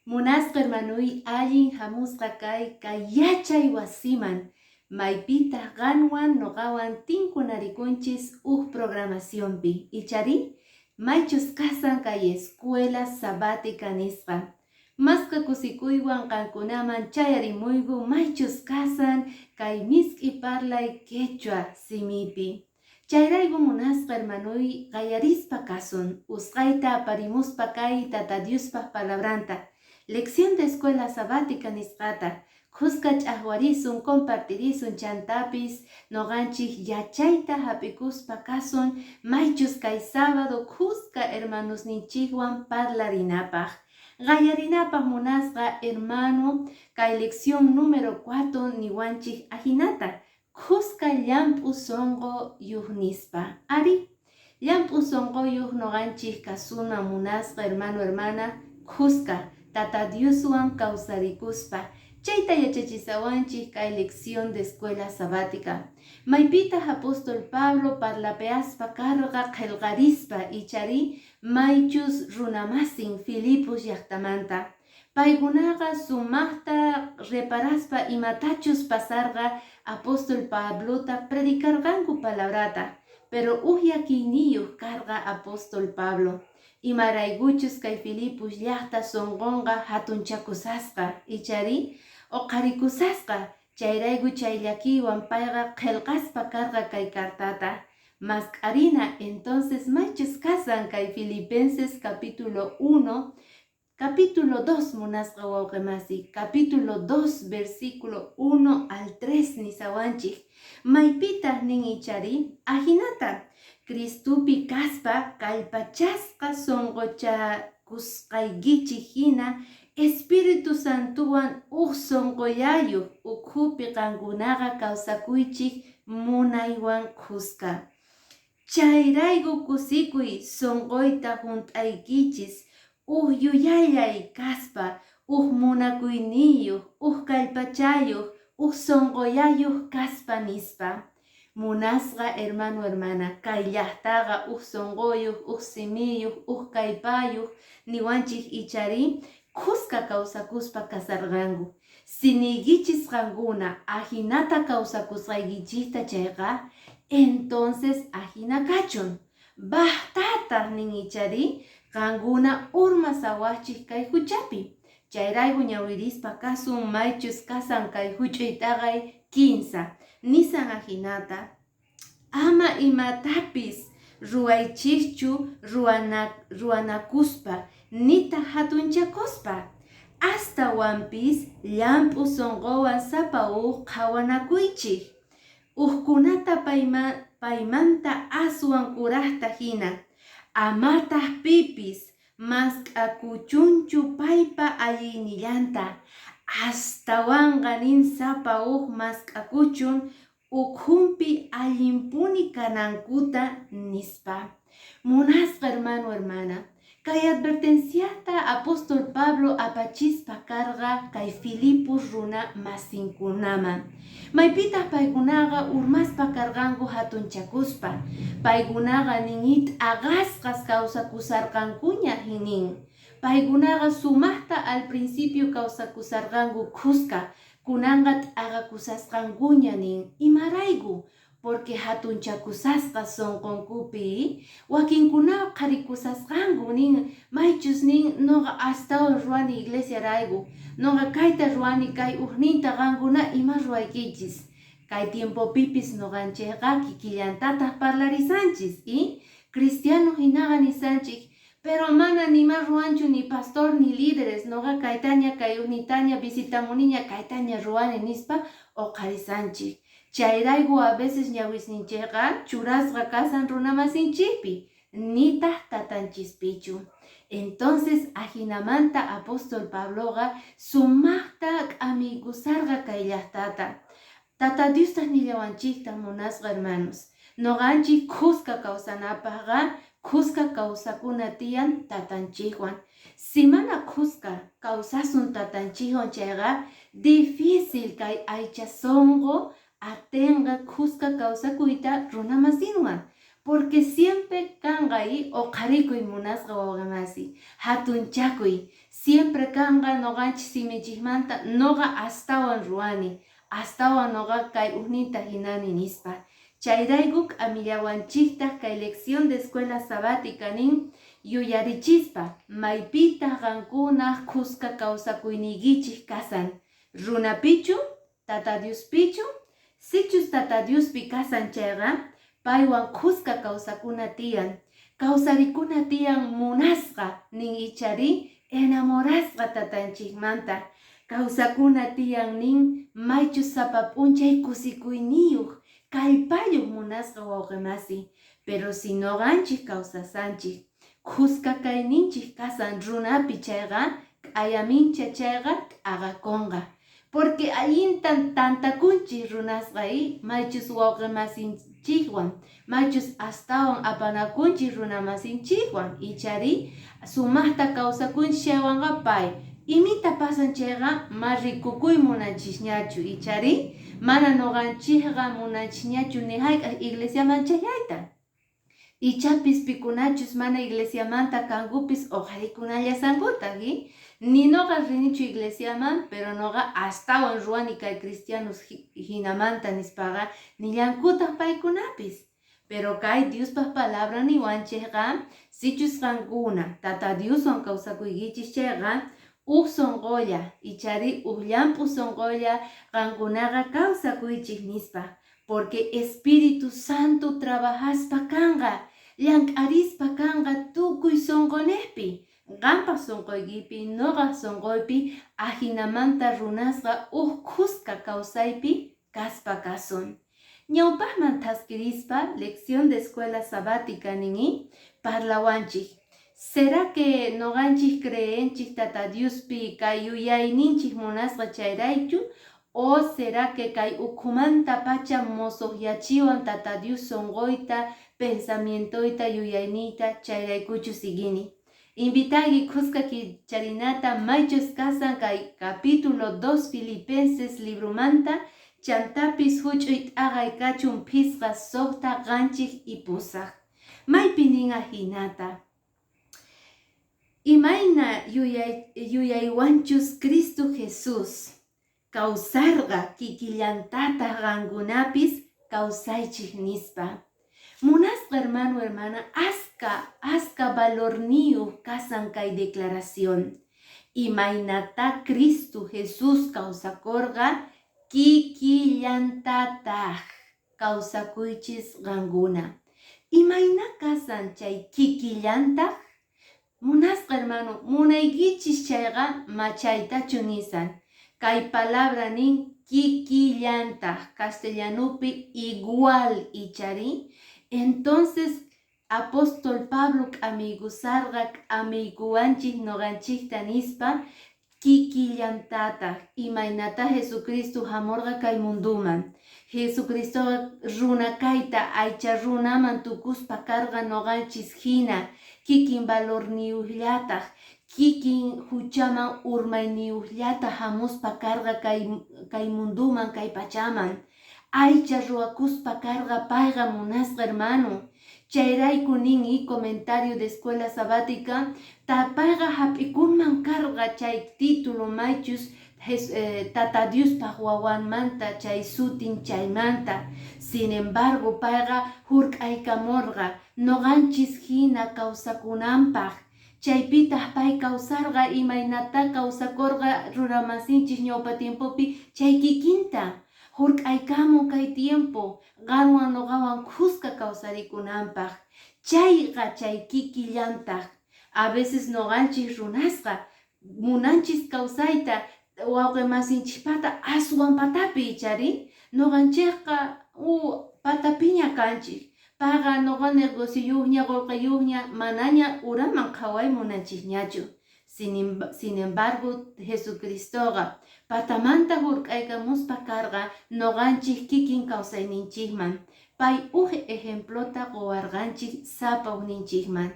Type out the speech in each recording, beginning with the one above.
Munasqa hermanuy, allin hamusqa kay kay yachay wasiman, maypitaq qanwan noqawan tinkunarikunchis uj programacionpi, ichari? Maychus kasan kay escuela sabática nisqa. Masqa kusikuywan qankunaman chayarimuyku maychus kasan kay misk'i parlay quechua simipi. Chayrayku munasqa hermanuy qallarispa kasun, usqayta aparimuspa kay Tata Diospaq palabranta, lección de escuela sabática nisqata, khuska ch'aqwarisun, compartirisun, chantapis noqanchik yachayta hap'ikuspa kasun maychus kay sábado khuska hermanosninchikwan parlarinapaq. Qallarinapaq munasqa hermano kay lección número 4 niwanchik ajinata, khuska llamp'u sunquyuq nispa. Ari, llamp'u sunquyuq noqanchik kasuna munasqa hermano, hermana, khuska Tata Dioswan kawsarikuspa. Chayta yachachisawanchik kay lección de escuela sabática. Maypitaq apóstol Pablo parlapeaspa karqa qillqarispa, ichari maychus runamasin Filipos llaqtamanta. Paykunaqa sumaqta reparaspa imatachus pasarqa apóstol Pablota predicarqanku palabrata, pero uj llakiyniyuq karqa apóstol Pablo. Imaraykuchus kay Filipos llaqta sunqunqa hatunchakusasqa, ichari uqharikusasqa, chayrayku chay llakiywan payqa qillqaspa karqa kay cartata. Mask'arina entonces maychus kasan kay Filipenses capítulo 1, capítulo 2, munasqa wawqimasi, capítulo 2, versículo 1 al 3 nisawanchik. Maypitaq nin ichari? Ajinata, Cristupi kaspa kallpachasqa sunquchakusqaykichik hina Espíritu Santuwan uj sunqullayuq ukhupi qankunaqa kawsakuychik munaywan khuska. Chayrayku kusikuy sunquyta hunt'aykichis uj yuyayllay kaspa, uj munakuyniyuq, uj kallpachayuq, uj sunqullayuq kaspa nispa. Munasqa hermano, hermana, kay llaqtaqa uj sunquyuq, uj simiyuq, uj kallpayuq niwanchik ichari khuska kawsakuspa kasarqanku. Si niykichis qankuna ajinata kawsakusqaykichikta chayqa, entonces ajina kachun. Baqtataq nin ichari qankuna urmasawaqchik kay huchapi. Chayrayku ñawirispa kasun maychus kasan kay huch'uy t'aqay kinsa. Nisan ajinata, ama imatapis ruwaychikchu ruwanakuspa nitaq hatunchakuspa. Astawanpis llamp'u sunquwan sapa uj qhawanakuychik. Ujkunata paymanta aswan kuraqta hina. Amataq pipis mask'akuchunchu paypa alliynillanta. Astawanqa nin sapa uj mask'akuchun ukhunpi allinpuni kanankuta nispa. Munasqa hermano, hermana, kay advertenciata apóstol Pablo apachispa karqa kay Filipos runa masinkunaman. Maypitaq paykunaqa urmaspa karqanku hatunchakuspa. Paykunaqa ninit aqasqas kawsakusarqankuña hinin. Paykunaqa sumaqta al principio kawsakusarqanku khuska, kunanqa t'aqakusasqankuña nin. Imarayku? Porque hatunchakusasqa sunqunkupi wakinkunaqa qharikusasqanku nin, maychus nin noqa astawan ruwani iglesiarayku, noqa kayta ruwani kay ujninta qankuna ima ruwaykichis. Kay tiempopipis noqanchikqa kikillantataq parlarisanchis y cristiano hinaqa nisanchik, pero mana nima ruwanchu ni pastor ni líderes, noqa kaytaña kay ujnitaña visitamuniña kaytaña ruwani nispa uqharisanchik. Chayrayku a veces ñawisninchikqa churasqa kasan runamasinchikpi, nitaq tatanchispichu. Entonces ajinamanta apóstol Pabloqa sumaqta k'amiykusarqa kay llaqtata. Tata Diostaq nillawanchikta munasqa hermanos, noqanchik khuska kawsanapaqqa khuska kawsakuna tiyan tatanchikwan. Si mana khuska kawsasun tatanchikwan chayqa difícil kay aycha sunqu atinqa khuska kawsakuyta runamasinwan. Porque siempre kanqa uqharikuy, munasqa wawqimasi, hatunchakuy siempre kanqa noqanchik siminchikmanta, noqa astawan ruwani, astawan noqa kay ujninta hinani nispa. Chayrayku k'amillawanchiktaq kay lección de escuela sabática nin yuyarichispa: maypitaq qankunaq khuska kawsakuyniykichik kasan? Runapichu, Tata Diospichu? Sichus Tata Diospi kasan chayqa, paywan khuska kawsakuna tiyan, kawsarikuna tiyan munasqa nin ichari enamorasqa tatanchikmanta kawsakuna tiyan nin maychus sapa p'unchay kusikuyniyuq kallpayuq, munasqa wawqimasi. Pero si noqanchik kawsasanchik, khuska kayninchik kasan runapi chayqa, k'ayamincha chayqa t'aqakunqa, porque allintan tantakunchik runasqa maychus wawqimasinchikwan, maychus astawan apanakunchik runamasinchikwan ichari sumaqta kawsakunchik chaywanqa, pay imita pasan chayqa ma rikukuy munanchisñachu ichari mana noqanchikqa munanchisñachu ni hayk'aq iglesiaman chayayta. Ichapis pikunachus mana iglesiamanta kankupis uqharikunallasankutaq, ni noqa rinichu iglesiaman, pero noqa astawan ruwani kay cristianos hinamanta nispaqa nillankutaq paykunapis. Pero kay Diospaq palabra niwanchikqa: sichus qankuna Tata Dioswan kawsakuykichis chayqa, uj sunqulla ichari uj llamp'u sunqulla qankunaqa kawsakuychik nispa, porque Espíritu Santo trabajaspa kanqa, llank'arispa kanqa tukuy sunquniqpi, qanpaq sunquykipi, noqaq sunquypi, ajinamanta runasqa uj khuska kawsaypi kaspa kasun. Ñawpaqman thaskirispa, lección de escuela sabática nin parlawanchik: será que noqanchik creenchik Tata Diospi kay yuyayninchik munasqa chayraychu, o será que kay ukhumanta pacha mosoqyachiwan Tata Dios sunquyta, pensamientoyta, yuyayniyta, chayraykuchu siguini? Invitayki khuska kicharinata maychus kasan kay capítulo 2 Filipenses libromanta, chantapis huch'uy t'aqay kachun phisqa, 6, 7 y 8. Maypi nin ahinata: imayna yuyaywanchus Cristo Jesús kawsarqa, kikillantataq qankunapis kawsaychik nispa. Munasqa hermano, hermana, aska aska valorniyuq kasan kay declaración: imaynata Cristo Jesús kawsakurqa, kikillantataq kawsakuychis qankuna. Imayna kasan chay kikillantaq? Munasqa hermano, munaykichis chayqa machaytachu nisan. Kay palabra nin kikillantaq, castellanupi igual ichari. Entonces apóstol Pablo k'amiygusarqa, k'amiykuwanchik noqanchikta nispa: kikillantataq imaynata Jesucristo hamurqa kay munduman. Jesucristo runa kayta aycha runaman tukuspa karqa noqanchis hina, kikin valorniyuqllataq, kikin huchaman urmayniyuqllata hamuspa karqa kay munduman, kay pachaman. Aycha ruwakuspa karqa payqa, munasqa hermano. Chayrayku nin y comentario de escuela sabática, payqa hap'ikunman karqa chay título maychus Tata Diospaq wawanmanta chay sutin chaymanta. Sin embargo, payqa hurk'aykamurqa noqanchis hina kawsakunanpaq. Chaypitaq pay kawsarqa imaynata kawsakurqa runamasinchis ñawpa tiempopi chay kikinta. Hurk'aykamun kay tiempo qanwan noqawan khuska kawsarikunanpaq. Chayqa chay kikillantaq. A veces noqanchis runasqa munanchis kawsayta wawqimasinchispata aswan patapi ichari noqanchikqa patapiña kanchik. Payqa noqa negocioyuqña, qullqiyuqña, manaña uraman qhaway munanchisñachu. Sin embargo, Jesucristoqa patamanta hurk'aykamuspa karqa noqanchik kikin kawsayninchikman. Pay uj ejemplota quwarqanchik sapa ujninchikman.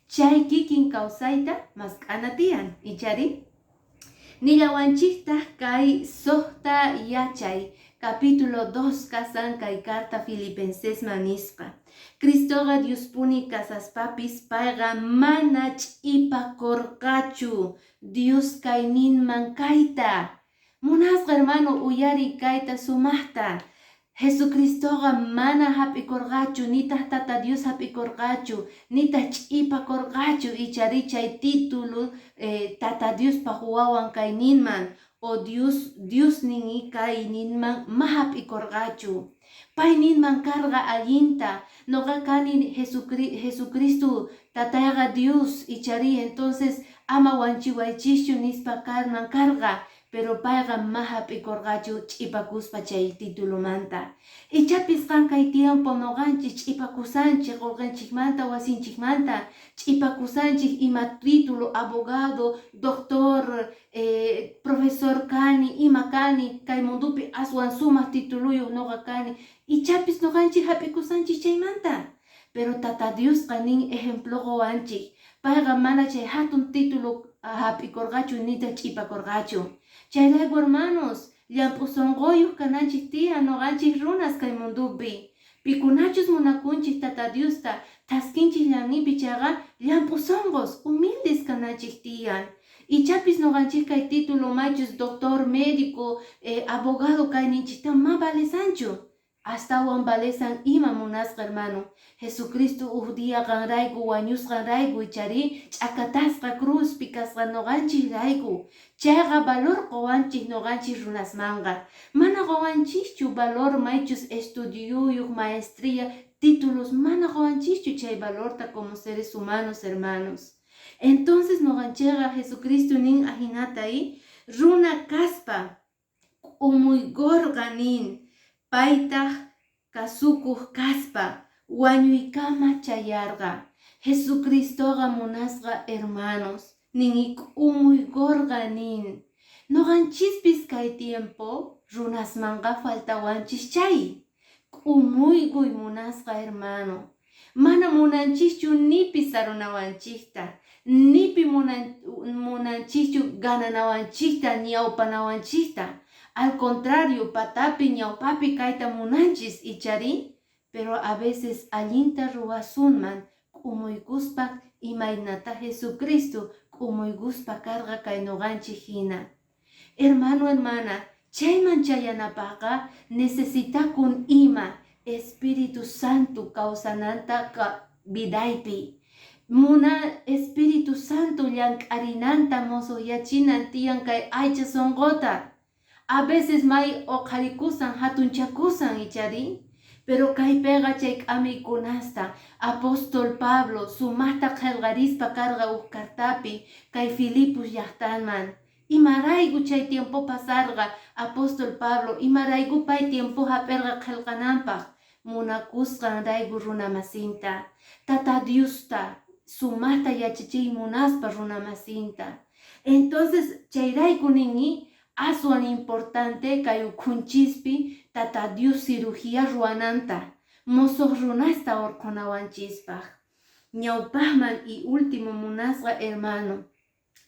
Chay kikin kawsayta mask'ana tiyan ichari. Nillawanchiktaq kay 6 yachay. Capítulo 2 kasan kay carta Filipensesman nisqa. Cristoqa Diospuni kasaspapis payqa mana ch'ipakorqachu Dios kayninman kayta. Munasqa hermano, uyariy kayta sumaqta. Jesucristoqa mana hap'ikurqachu, nitaq Tata Dios hap'ikurqachu, nitaq ch'ipakurqachu ichari chay título Tata Diospaq wawan kayninman o Dios Diosnin kayninman ma hap'ikurqachu. Pay ninman karqa allinta, noqa kani Jesucristo, Tatayqa Dios, ichari entonces ama wanchiwaychischu nispa karman karqa, pero payqa ma hap'ikurqachu ch'ipakuspa chay titulomanta. Ichapis qan kay tiempo noqanchik ch'ipakusanchik qullqinchikmanta, wasinchikmanta, ch'ipakusanchik ima título, abogado, doctor, profesor kani, ima kani, kay mundupi aswan sumaq tituluyuq noqa kani, ichapis noqanchik hap'ikusanchik chaymanta. Pero Tata Diosqa nin ejemplo qowanchik, payqa mana chay hatun título hap'ikurqachu nitaq ch'ipakurqachu. Chayrayku, hermanos, llamp'u sunquyuq kananchik tiyan noqanchik runas kay mundupi. Pikunachus munakunchik Tata Diosta, thaskinchik ñanninpi chayqa llamp'u sunqus, humildes kananchik tiyan. Ichapis noqanchik kay título maychus doctor, médico, abogado kayninchikta ma valesanchu. Astawan valesan ima, munasqa hermano? Jesucristo uj día qanrayku wañusqanrayku, ichari ch'akatasqa cruzpi kasqa noqanchik rayku. Chayqa valor qowanchik noqanchik runasmanqa. Mana qowanchikchu valor maychus estudioyuq, maestría, títulos, mana qowanchikchu chay valorta como seres humanos, hermanos. Entonces noqanchikqa Jesucristo nin ahinata runa kaspa k'umuykurqa nin, paytaq kasukuq kaspa wañuykama chayarqa. Jesucristoqa, munasqa hermanos, nin k'umuykurqa nin. Noqanchispis kay tiempo runasmanqa faltawanchis chay k'umuykuy, munasqa hermano. Mana munanchischu nipi sarunawanchikta, nipi munanchischu gananawanchikta, ñawpanawanchikta. Al contrario, patapi ñawpapi kayta munanchis, ichari? Pero a veces allinta ruwasunman k'umuykuspa, imaynata Jesucristo k'umuykuspa karqa kay noqanchik hina. Hermano, hermana, chayman chayanapaqqa necesitakun ima? Espíritu Santo kawsananta vidaypi. Muna Espíritu Santo llank'arinanta, mosoyachinan tiyan kay aycha sunquta. A veces may uqharikusan, hatunchakusan, ichari? Pero kaypiqa chay k'amiykunasta apóstol Pablo sumaqta qillqarispa karqa uj cartapi kay Filipos llaqtanman. Imarayku chay tiempo pasarqa apóstol Pablo? Imarayku pay tiempo hap'irqa qillqananpaq? Munakusqanrayku runamasinta, Tata Diosta sumaqta yachachiy munaspa runamasinta. Entonces chayrayku nini, aswan importante kay ukhunchispi Tata Dios cirugía ruwananta, mosoq runasta urqhunawanchispaq. Ñawpaqman y último, munasqa hermano,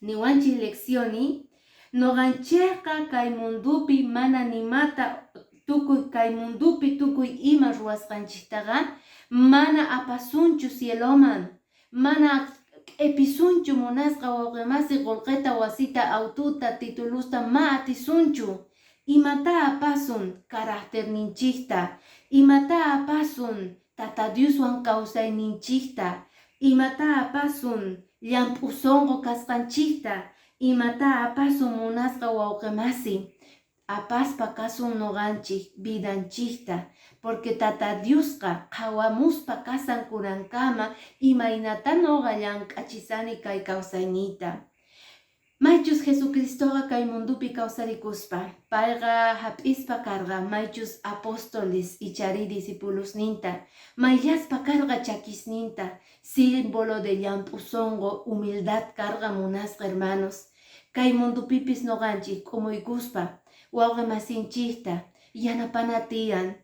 niwanchik leccioni: noqanchikqa kay mundupi mana nimata, tukuy kay mundupi tukuy ima ruwasqanchiktaqa mana apasunchu cieloman, mana q'ipisunchu, munasqa wawqimasi, qullqita, wasita, aututa, titulusta ma atisunchu. Imata apasun? Caracterninchikta. Imata apasun? Tata Dioswan kawsayninchikta. Imata apasun? Llamp'u sunqu kasqanchikta. Imata apasun, munasqa wawqimasi? Apaspa kasun noqanchik vidanchikta, porque Tata Diosqa qhawamuspa kasan kunankama imaynata noqa llank'achisani kay kawsayniyta. Maychus Jesucristoqa kay mundupi kawsarikuspa, payqa hap'ispa karqa maychus apóstoles ichari discipulosninta, mayllaspa karqa chakisninta, símbolo de llamp'u sunqu, humildad karqa, munasqa hermanos. Kay mundupipis noqanchik k'umuykuspa wawqi masinchikta yanapana tiyan,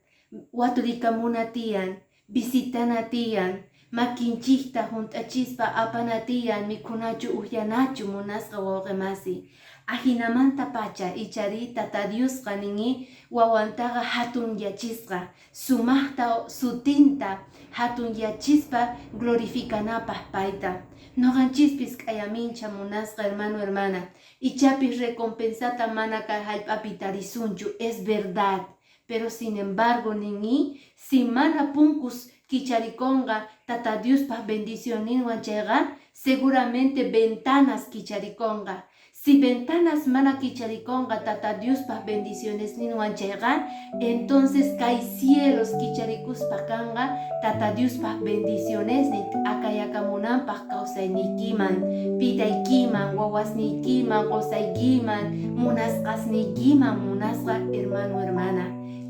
waturikamuna tiyan, visitana tiyan, makinchikta hunt'achispa apana tiyan mikhunachu, uhyanachu, munasqa wawqi masi. Ajinamantapacha icharí Tata Diosqa nin wawantaqa hatunyachisqa, sumaqta sutinta hatunyachispa glorificanapaq payta. Noqanchispis k'ayamincha munasqa hermano, hermana, ichapis recompensata mana kay hallp'api tarisunchu, es verdad. Pero sin embargo nin si mana punkus kicharikonqa Tata Diospaq bendicionninwan chayqa, seguramente ventanas kicharikonqa. Si ventanas mana kicharikonqa Tata Diospaq bendicionesninwan chayqa, entonces kay cielos kicharikuspa kanqa Tata Diospaq bendicionesnin t'akayakamunanpaq kawsayniykiman, vidaykiman, wawasniykiman, qusaykiman, munasqasniykiman, munasqa hermano, hermana.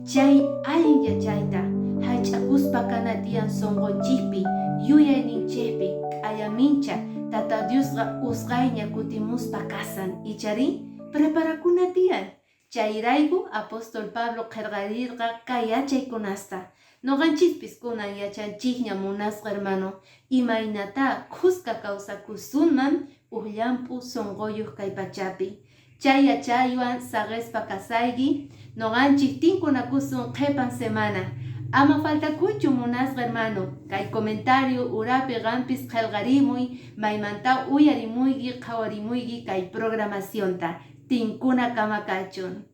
Chay allin yachayta hallch'akuspa kana tiyan sunqunchikpi, yuyayninchikpi, k'ayamincha Tata Diosqa usqayña kutimuspa kasan, icharí preparakuna tiyan. Chayrayku apóstol Pablo qillqarirqa kay yachaykunasta. Noqanchispis kunan yachanchikña munasqa hermano, imaynata khuska kawsakusunman uj llamp'u sunquyuq kay pachapi. Chay yachaywan saqispa kasayki, noqanchik tinkunakusun qhipan semana. Ama faltakuychu munasqa hermano, kay comentario urapi qampis qillqarimuy, maymanta uyarimuyki qhawarimuyki kay programacionta. Tinkuna kama kachun.